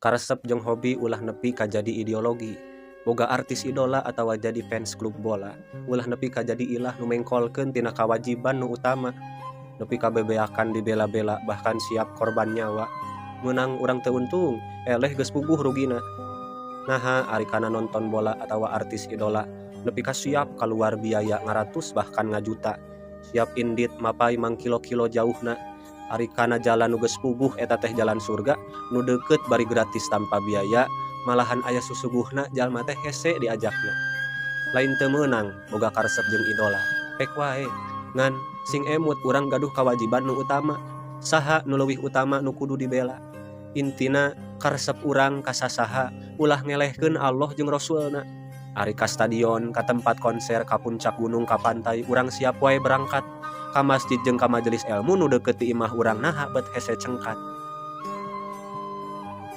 Karesep jeung hobi ulah nepi ka jadi ideologi. Boga artis idola atawa jadi fans klub bola ulah nepi ka jadi ilah nu mengkolkeun tina kawajiban nu utama. Nepi ka bebeakan dibela-bela bahkan siap korban nyawa. Meunang urang teu untung, eleh geus puguh rugina. Naha ari kana nonton bola atawa artis idola nepi ka siap kaluar biaya ngaratus bahkan ngajuta. Siap indit mapay mangkilo-kilo jauhna. Ari kana jalan nu geus puguh eta teh jalan surga nu deukeut bari gratis tanpa biaya, malahan aya susuguhna jalma teh hese diajakna. Lain teu meunang boga karesep jeung idola, pek wae. Ngan sing emut urang gaduh kawajiban nu utama. Saha nu leuwih utama nu kudu dibela. Intina karesep urang ka sasaha ulah ngelehkeun Allah jeung Rasulna. Ari ka stadion, ka tempat konser, ka puncak gunung, ka pantai urang siap wae berangkat. Ka masjid jeung ka majelis elmu nu deukeut ti imah urang naha bet hese cengkat.